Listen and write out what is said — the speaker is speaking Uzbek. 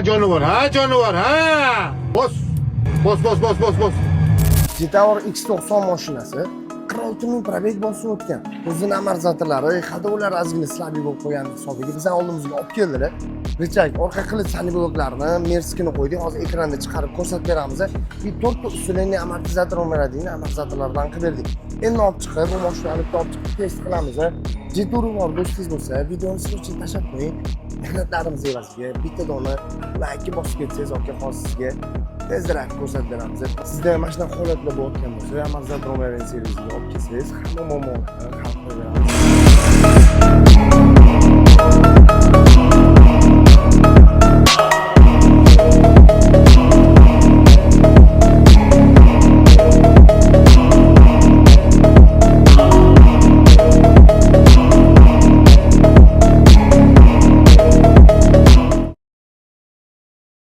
Jonivor, ha, jonivor, ha. Bos. Bos, bos, bos, bos, bos. Jetour X90 mashinasi 46 ming пробег bosib o'tgan. O'zini amortizatorlari, ходовой lari ozgina слабый bo'lib qolgan hisobiga bizning oldimizga olib keldilar. Рычаг, orqa qilich блоklarini Merskini qo'ydik. Hozir ekranda chiqarib ko'rsatib beramiz. И to'rtta усиленный amortizator o'rnatilgan amortizatorlardan qilib berdik. Endi olib chiqib, bu mashinani bitta olib chiqib test qilamiz. Jetour bor do'stingiz bo'lsa, videoni срочно tashlab qo'ying. Mehnatlarimiz evaziga bitta dona laykni bosib ketsangiz, aka, hozir sizga tezroq ko'rsatib beramiz. Sizda mana shunaqa holatlar bo'layotgan bo'lsa, amortizator servisiga olib kelsangiz, hamma muammolarni hal.